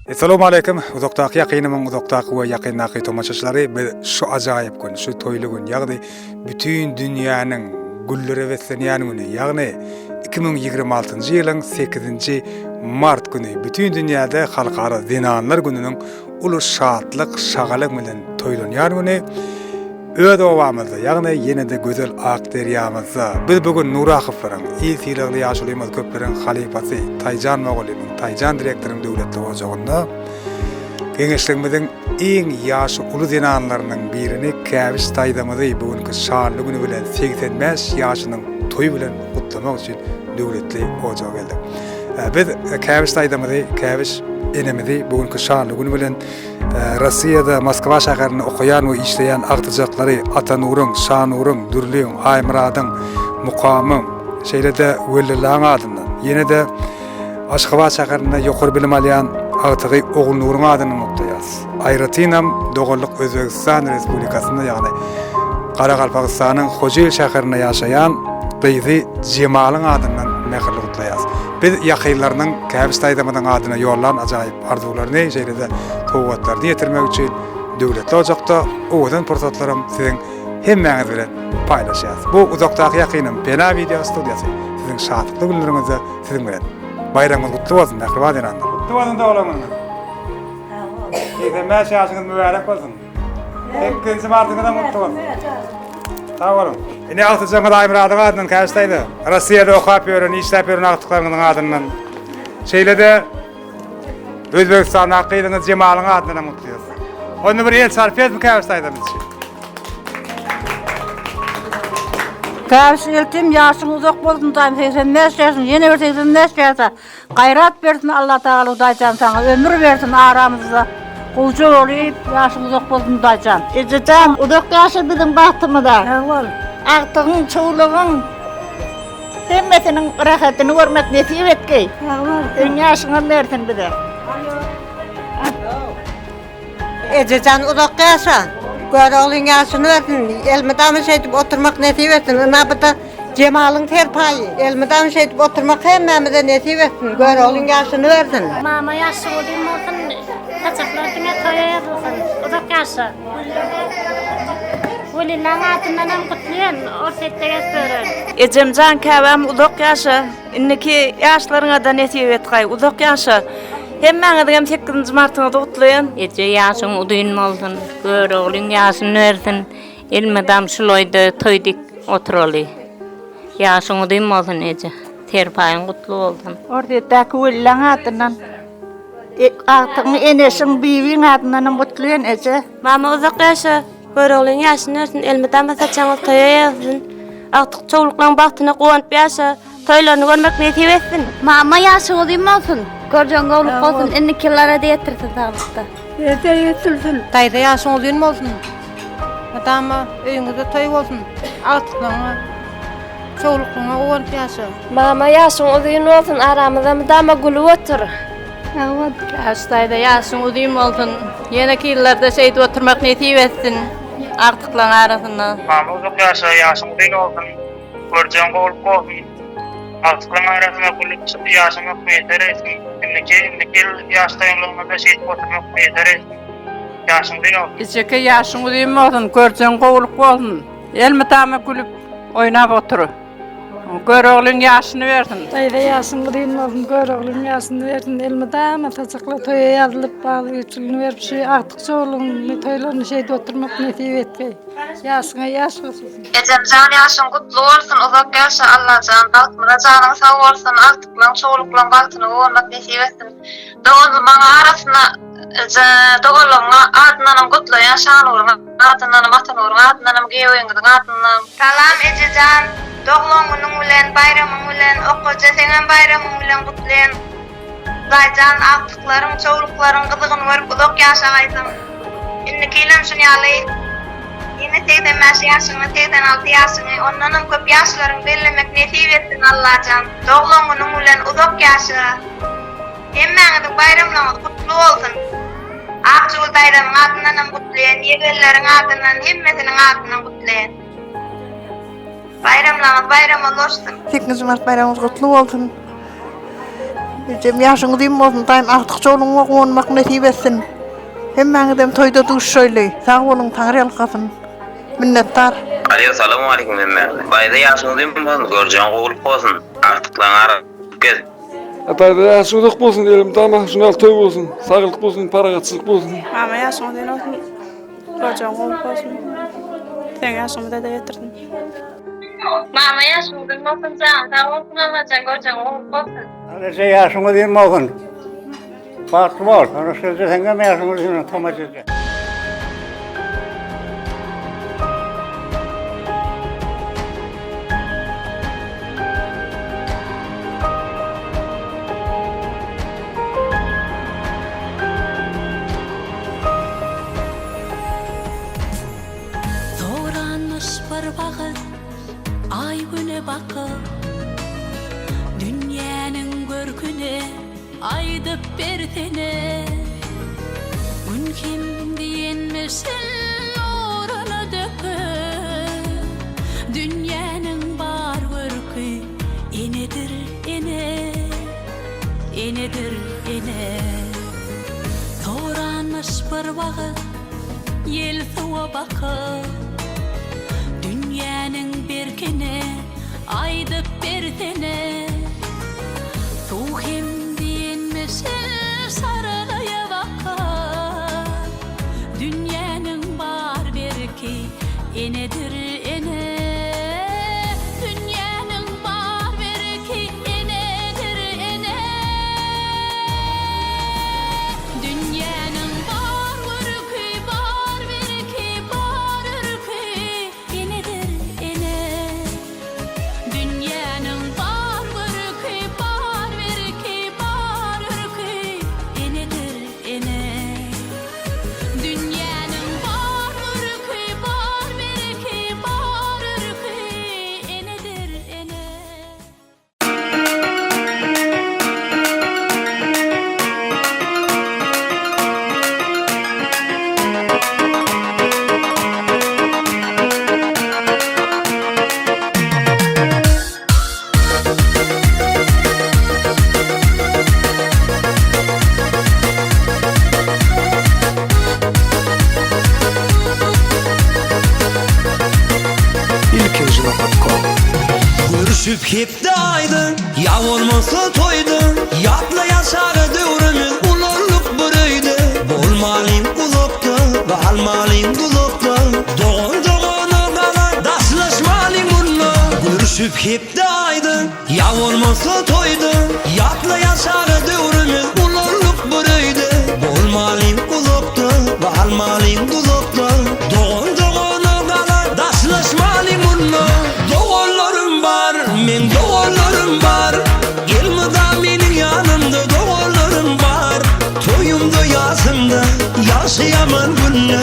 Essalawmaleýkim, uzakdaky ýakynymyň uzakdaky we ýakyndaky tomaşaçylary, biz şu ajaýyp gün, şu toýly gün, ýagny bütin dünýäniň güllere beslenýän güni, ýagny 2026-njy ýylyň 8-nji mart güni bütin dünýäde Halkara zenanlar gününiň uly şatlyk, şagalaň bilen toýlanýan güni öz obamyzda, ýagny ýene-de gözel ak derýamyzda biz bu gün Nurakowlaryň, il sylagly ýaşulymyz köpleriň halypasy Taýjan mugallymyň, Taýjan direktoryň döwletli ojagynda geňeşligimiziň iň ýaşy uly zenanlarynyň birini Käbiş daýzamyzy bu günki şanly güni bilen 85 ýaşynyň toýy bilen gutlamak üçin döwletli ojaga geldik. Biz Käbiş daýzamyzy, Käbiş enemizi bu günki şanly güni bilen Russiýada Moskwa şäherinde okaýan we işleýän agtyjaklary Atanuryň, Şanuryň, Dürliň, Aýmyradyň, Mukamyň, şeýle-de Wellellaň adyndan, ýene-de Aşgabat şäherinde ýokary bilim alýan agtygy Ogulnuryň adyndan gutlaýarys. Aýratynam doganlyk Özbegistan Respublikasynda, ýagny Garagalpagystanyň Hojeli şäherinde ýaşaýan gyzy Jemalyň adyndan mähirli gutlaýarys. Biz ýakynlarynyň Käbiş daýzamyzyň adyna ýollan ajaýyp arzuwlaryny, şeýle-de sowgatlaryny ýetirmek üçin döwletli ojakda owadan pursatlaram siziň hemmäňiz bilen paýlaşýarys. Bu uzakdaky ýakynym Pena wideo studiýasy siziň şatlykly günleriňizde siziň bilen. Baýramyňyz gutly bolsun, mähriban zenanlar! Gutly bolsun doglan günüňiz! 85 ýaşyňyz mübärek bolsun! Sekizinji martyňyzam gutly bolsun! Sag boluň! Ine agtyjagyňyz Aýmyradyň adyndan Käşi daýza, Rossiýada okap ýören, işläp ýören agtyklaryňyzyň adyndan. Şeýle-de Özbegistandaky gyzyňyz Jemalyň adyndan hem gutlaýarys. Onda bir el çarpýarysmy Käbiş daýzamyz üçin? Käbiş eltim ýaşyň uzak bolsun daýym 85 ýaşyň ýene bir 85 ýaşa gaýrat bersin Allatagala Hudaýjan saňa ömür bersin aramyzda gowja bolup ýaşyň uzak bolsun Hudaýjan. Ejejan uzak ýaşa biziň bagtymyza. Sag bol. Agtygyň çowlugyň Hemmesiniň rahatyny görmek nesip etgeý. Sag bol. Seň ýaşyňam bersin bize. Ejejan uzak ýaşa. Göroglyň ýaşyny bersin. Elmydama şeýdip oturmak nesip etsin. Ynha bu-da Jemalyň serpaýy. Elmydama şeýdip oturmak hemmämize nesip etsin. Göroglyň ýaşyny bersin. Mama ýaşy uzyn bolsun, saçaklar diňe toýa ýazylsyn. Uzak ýaşa. Welillaň adyndanam gutlaýan, Orsýetde gezip ýören. Ejemjan käbäm uzak ýaşa indiki ýaşlaryňada nesip etgaý uzak ýaşa hemmäňiziňem sekizinji martyňyzy gutlaýan. Eje ýaşyň uzyn bolsun, Göroglyň ýaşyny bersin, elmydam şul oýda toý dik oturaly. Ýaşyň uzyn bolsun eje, serpaýyň gutly bolsun. Orsýetdäki Welillaň adyndan Agtygyň Eneşiň Bibiň adyndanam gutlaýan eje. Mama uzak ýaşa, Göroglyň ýaşyny bersin, elmydama saçagyňyz toýa ýazsyn. Agtyk çowluklaň bagtyna guwanyp ýaşa, toýlaryny görmek nesip etsin. Mama ýaşyň uzyn bolsun, görjegiň gowluk bolsun, indiki ýyllara-da ýetirsin saglykda. Eje ýetirsin. Daýza ýaşyň uzyn bolsun. Mydama öýüňizde toý bolsun. Agtyklaryňa, çowluklaryňa guwanyp ýaşa. Mama ýaşyň uzyn bolsun, aramyzda mydama gülüp otur. Sag bol. Käşi daýza ýaşyň uzyn bolsun. Ýeneki ýyllarda şeýdip oturmak nesip etsin agtyklaň arasynda. Mama uzak ýaşa ýaşyň uzyn bolsun görjegiň gowluk bolsun agtyklaň arasynda gülüp ýaşamak miýesser etsin indiki indiki ýyl ýaş toýuňlaryňyzda şeýdip oturmak miýesser etsin ýaşyň uzyn bolsun. Ejeke ýaşyň uzyn bolsun görjegiň gowluk bolsun elmydama gülüp oýnap otur. Göroglyň ýaşyny bersin. Daýza ýaşyň uzyn bolsun, Göroglyň ýaşyny bersin. Elmydama saçaklar toýa ýazylyp, bagly-güýçlügini berip, şu agtyk-çowlugyny toýlaryny şeýdip oturmak nesip etgeý. Ýaşyňa ýaş goşulsyn. Ejemjan ýaşyň gutly bolsun uzak ýaşa Allajan bagtmyra janyň sag bolsun agtyklaň çowluklaň bagtyny guwanmak nesip etsin doganly maňa arasyna doganlygyňa adyndanam gutlaýan Şanuryň adyndanam Atanuryň adyndanam giýewiňiziň adyndan. Salam ejejan doglan günüň bilen baýramyň bilen okyja seňem baýramyň bilen gutlaýan Hudaýjan agtyklaryň çowluklaryň gyzygyny görüp uzak ýaşagaýsyň indiki ýylam şun ýaly ýene 85 ýaşyňy 86 ýaşyňy ondanam köp ýaşlaryň bellemek nesip etsin Allajan doglan günüň bilen uzak ýaşa. Hemmäňiziň baýramlaryňyz gutly bolsun! Akjigül daýzamyň adyndanam gutlaýan, ýegenleriň adyndan, hemmesiniň adyndan gutlaýan. Baýramlaryňyz baýrama ulaşsyn! Sekizinji mart baýramyňyz gutly bolsun! Ejem ýaşyň uzyn bolsun, daýym agtyk çowlugyňa guwanmak nesip etsin. Hemmäňizem toýda duşuşaýly. Sag boluň, Taňryýalkasyn. Minnetdar. Alo salowmaleýkim hemmäňize. Daýza ýaşyň uzyn bolsun, görjegiň gowulyk bolsun. Agtyklaň arasynda gez. Daýza ýaşyň uzak bolsun, elmydama şuny ýaly toý bolsun, saglyk bolsun, parahatçylyk bolsun. Mama ýaşyň uzyn bolsun. Görjegiň gowulyk bolsun. Seň ýaşyň bize-de ýetirsin. Mama ýaşyň uzyn bolsun janyň sag bolsun Allajan görjegiň gowulyk bolsun. Eje ýaşyň uzyn bolsun. Bagtly bol. Eje seňem ýaşyň uzyn bolsun Tomaş eje. Soranmyş bir wagt Aý-Güne bakyp, Dünýäniň görküni aýdyp bersene. Gün hem diýenmişin nuruny döküp, Dünýäniň bar görki enedir, ene, Enedir, ene. Soranmyş bir wagt Ýel suwa bakyp, Dünýäniň berkini aýdyp bersene. Suw hem diýenmişin şarlaýa bakyp, Dünýäniň bar berki enedir, ene. Dünýäniň bar berki enedir, ene. Dünýäniň bar görki, bar berki, bar örki enedir, ene. Dünýäniň bar görki, bar berki, bar örki enedir, ene. Dünýäniň bar görki, bar berki, bar örki enedir, ene. Ilkinji nokat kom. Görüşüp hepde aýda, ýa bolmasa toýda, Ýatlaýan çaga döwrümiz, ulaldyk bir öýde. Bolmalyň uzakda, galmalyň duzakda, Dogan dogana galar, daşlaşmalyň munda. Görüşüp hepde aýda, ýa bolmasa toýda, Ýatlaýan çaga döwrümiz, ulaldyk bir öýde. Bolmalyň uzakda, galmalyň duzakda, Dogan dogana galar, daşlaşmalyň munda. Doganlarym bar, meň doganlarym bar, Elmydam meniň ýanymda doganlarym bar. Toýumda, ýasymda, ýagşy-ýaman günde,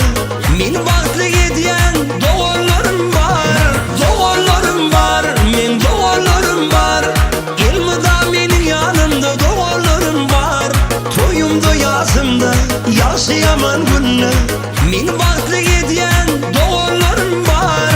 Meni bagtly edýän doganlarym bar. Doganlarym bar, meň doganlarym bar, Elmydam meniň ýanymda doganlarym bar. Toýumda, ýasymda, ýagşy-ýaman günde, Meni bagtly edýän doganlarym bar.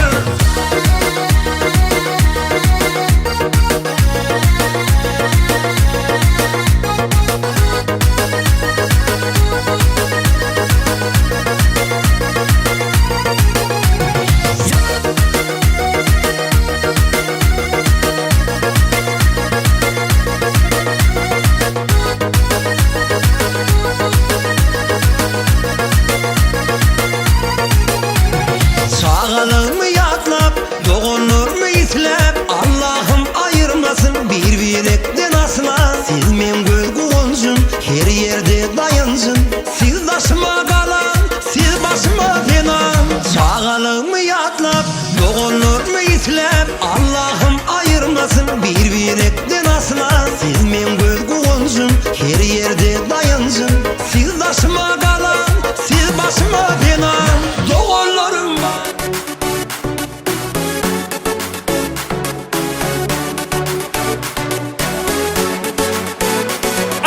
Çagalygymy ýatlap, doganlarymy isläp, Allahym aýyrmasyn bir-birekden asla. Siz meň göz guwanjym, her ýerde daýanjym, Siz daşyma galan, siz başyma pena. Çagalygymy ýatlap, doganlarymy isläp, Allahym aýyrmasyn bir-birekden asla. Siz meň göz guwanjym, her ýerde daýanjym, Siz daşyma galan, siz başyma pena. Doganlarym bar.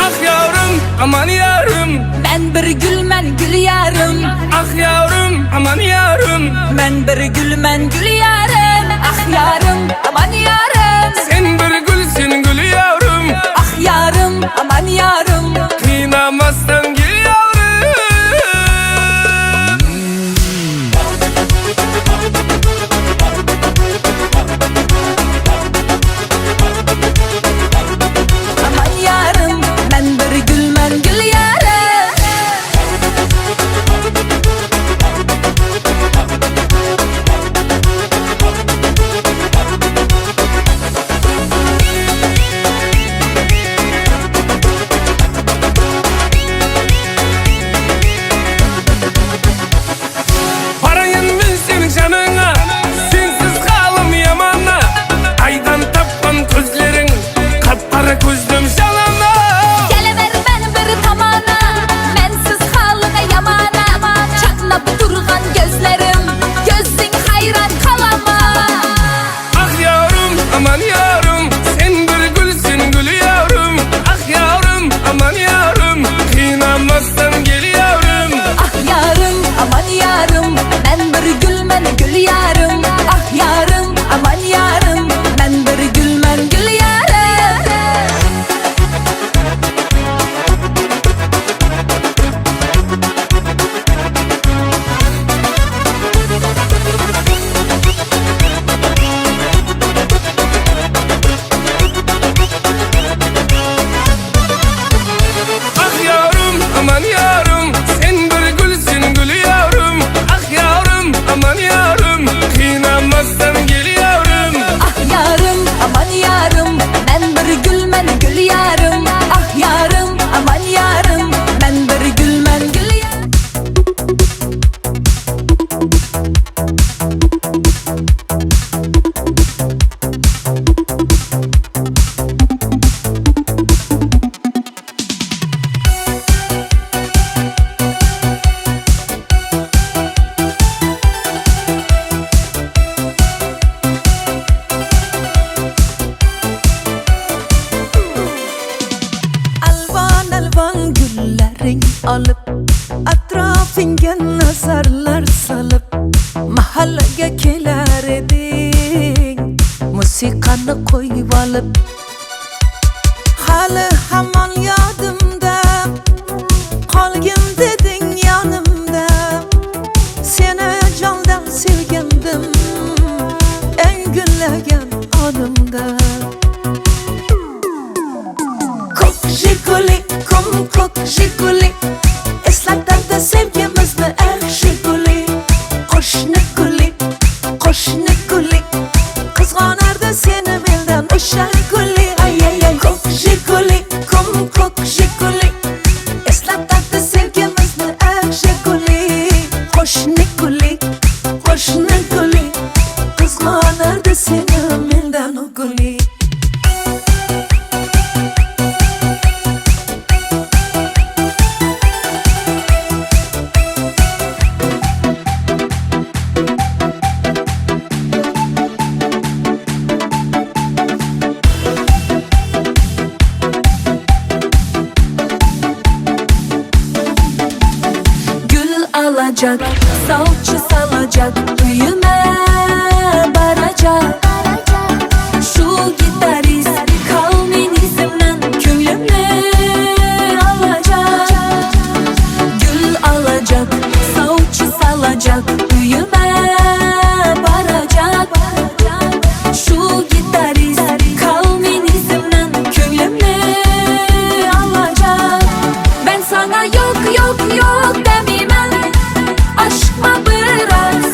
Ah ýarym, aman ýarym. Men bir gül, men gül ýarym. Ah ýarym, aman ýarym. Men bir gül, men gül ýarym. Ah ýarym, aman ýarym. Sen bir gül, sen gül ýarym. Ah ýarym, aman. Menga nazarlar salyp Mahallaga kelar eding Musiqani qo'yib olib Hali hamon yodimda Qolgin deding yonimda Seni jondan sevgandim Eng gullagan onimda Ko'k Jiguli, kum ko'k Jiguli Eslatadi sevgimizni eh Jiguli Qo'shni guli, qo'shni guli Qizg'onardi seni mendan o'sha guli Ay ay ay Ko'k Jiguli, kum ko'k Jiguli Eslatadi sevgimizni eh Jiguli Qo'shni guli, qo'shni guli Qizg'onardi seni mendan u guli Gül alacak, salça salacak, üyüme baracak. Şu gitarist kalminizmden köylümü alacak. Gül alacak, salça salacak, üyüme baracak. Şu gitarist kalminizmden köylümü alacak. Ben sana yok yok yok demeyemem Aşkma biraz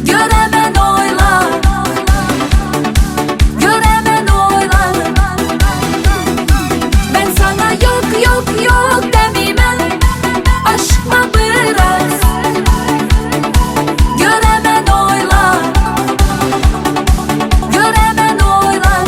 Göremen oylar Göremen oylar Ben sana yok yok yok demeyemem Aşkma biraz Göremen oylar Göremen oylar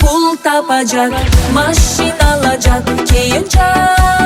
Pul tapacak, maşin alacak, keyince.